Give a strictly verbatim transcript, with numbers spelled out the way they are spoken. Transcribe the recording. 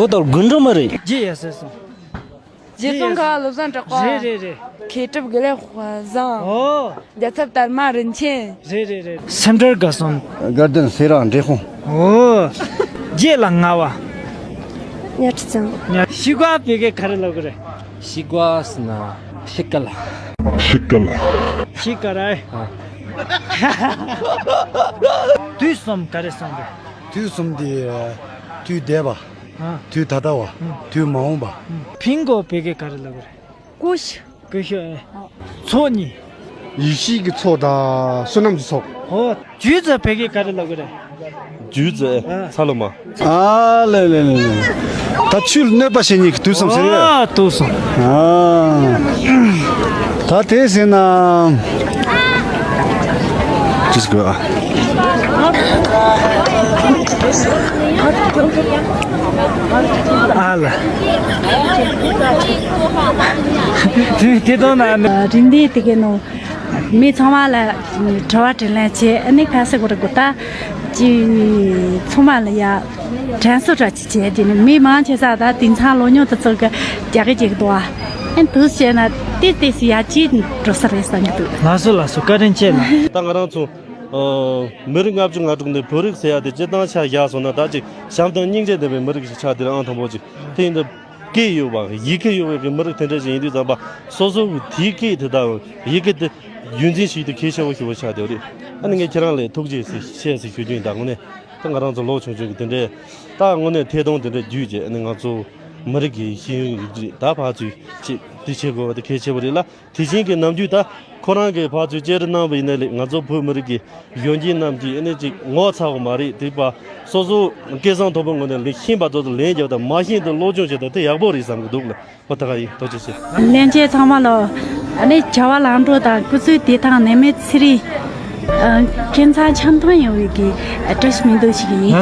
ཨོ་ད་དགུན་འགྲོ་མ་རེད། རྗེ་ཡ་ཟེར་སོང་། རྗེ་ཙོང་ཁ་བ་བློ་བཟང་གྲགས་པ། རེད་རེད་རེད། མཁས་གྲུབ་དགེ་ལེགས་དཔལ་བཟང་། ཨོ། རྒྱལ་ཚབ་དར་མ་རིན་ཆེན། རེད་རེད་རེད། སེམས་ཁྲལ་དགའ་གསུམ། དགའ་ལྡན་སེ་ར་འབྲས་སྤུངས། ཨོ། རྗེ་ལ་ང་བ། གཉའ་ཁྲི་ཚང་། ཤི་ག་བོད་སྐད་ག་རེ་ལབ་གི་རེད། ཤི་ག་ཟེར་ན་ཤི་ཀ་ལ། ཤི་ཀ་ལ། ཤི་ཀ་ར། དུས་གསུམ་ག་རེ་གསུངས་རེད། དུས་གསུམ་དེ་དུས་འདས་པ། ཨ། དུས་ད་ལྟ་བ། ཨ། དུས་མ་འོངས་པ། ཨ། ཕིང་གོ་བོད་སྐད་ག་རེ་ལབ་གི་རེད། ཀུ་ཤུ། ཀུ་ཤུ་ཨེ། ཚོགས་གཉིས། ཡེ་ཤེས་ཀྱི་ཚོགས་དང་བསོད་ནམས་ཀྱི་ཚོགས། ཨོ། རྒྱུད་ཚོ་བོད་སྐད་ག་རེ་ལབ་གི་རེད། རྒྱུད་ཚོ་ཨེ། ཨ། ཚ་ལོ་མ། ཨ་ལེ་ལེ་ལེ་ལེ། ད་ཆུ་ལ་གནོད་པ་བྱེད་མཁན་གྱི་དུག་གསུམ་ཟེར་ཡོད། ཨ། དུག་གསུམ། ཨ། ད་དེ་ཟེར་ན། ཅི་ཟེར་དགོས་ཨ། ཨ་ལ། དེ་དེ་དོན་ན་ནི། རིན་ལྡན་དེ་གའི་ནང་མི་ཚང་མ་ལ་དྲི་བ་དྲིས་ལན་བྱས། ཨ་ནི་ཁ་སེ་གོ་ར་གོ་ད་ཅི་ཚང་མ་ལ་ཡ་དྲན་གསོ་འདྲ་ཅིག་བྱས། དེ་ནི་མི་མང་ཆེ་ས་ད་དེང་སང་ལོ་ཉུང་དུ་ཚོགས་ཀྱི་རྒྱ་གི་ཅིག་འདུག་ཨ་ནི་དུས་བྱས་ན་ཏི་ཏི་སི་ཡ་ཅི་འགྲོ་ས་རེད་བསམ་གྱི་འདུག་ལགས་སོ་ལགས་སོ། བཀའ་དྲིན་ཆེ་ལགས། ད་ང་རང་ཚོ་ཨ་མི་རིགས་ལྔ་བཅུ་ང་དྲུག་འདི་བོད་རིགས་ཟེར་ཡ་དེ་སྤྱིར་བཏང་ཆ་བཞག་སོང་ན་ད་ཅིག་བྱམས་དང་སྙིང་རྗེ་ལྡན་པའི་མི་རིགས་ཤིག་ཆགས་དེ་རང་དང་པོ་ཅིག་དེ་ཡིན་ད། སྐད་ཡོད་པ་ཡི་གེ་ཡོད་པའི་གི་མི་རིགས་དེ་འདྲ་ཞིག་ཡིན་དུས་ཙམ་པ་སོ་སོ་གི་དེའི་སྐད་དེ་དག་ཡི་གེ་དེ་རྒྱུན་འཛིན་ཞིག་དེ་གལ་ཆེ་བོ་ཞིག་བ་ཆགས་བསྡད་རེད། ཨ་ནི་ངས་ཁྱེད་རང་ལ་ཐུགས་རྗེ་ཆེ་ཟེར་ཞུ་རྒྱུ་ཡིན། ད་དངོས་གནས་ད་ང་རང་ཚོ་ལོ་ཆུང་ཆུང་གི་དེ་འདྲའི་ད་དངོས་གནས་ཐད་གཏོང་དེ་འདྲ་བརྒྱུད་བྱས་ཨ་ནི་ང་ཚོ་མི་རིགས་ཀྱི་ཤེས་ཡོན་རིག་གཞི་ད་ཕར་ཚུར་ཅིག་དེ་བྱེད་དགོས་པ་དེ་གལ་ཆེ་བོ་རེད་ལ། དེ་བཞིན་གྱི་ནམ་རྒྱུན་ད་ཁོ་རང་གིས་ཕར་ཚུར་བཅར་འདྲི་གནང་བ་ཡིན་ན་ལེགས། ང་ཚོ་བོད་མི་རིགས་ཀྱི་གཞོན་སྐྱེས་རྣམས་ཀྱིས་ཨ་ནི་ཅིག་ངོ་ཚ་བ་མ་རེད། དེ་པ་སོ་སོ་སྐལ་བཟང་མཐོན་པོ་ངོས་ནས་ལེགས་ཤེས་པ་ཚོ་ཚོ་ལན་རྒྱབ་དང་མ་ཤེས་དང་སློབ་སྦྱོང་བྱེད་དང་དེ་ཡག་པོ་རེད་བསམ་གྱི་འདུག་ལ། ཧོ་ད་ག་ཡིན། ཐུགས་རྗེ་ཆེ། ལྷན་རྒྱས་ཚང་མ་ལ་ཨ་ནི་བྱ་བ་ལམ་འགྲོ་དང་སྐུ་གཟུགས་བདེ་ཐང་ནད་མེད་ཚེ་རིང་། ཨ། ཁྱིམ་ཚང་འཆམ་མཐུན་ཡོང་བའི་གི་བཀྲ་ཤིས་སྨོན་འདུན་ཞིག་ཡིན།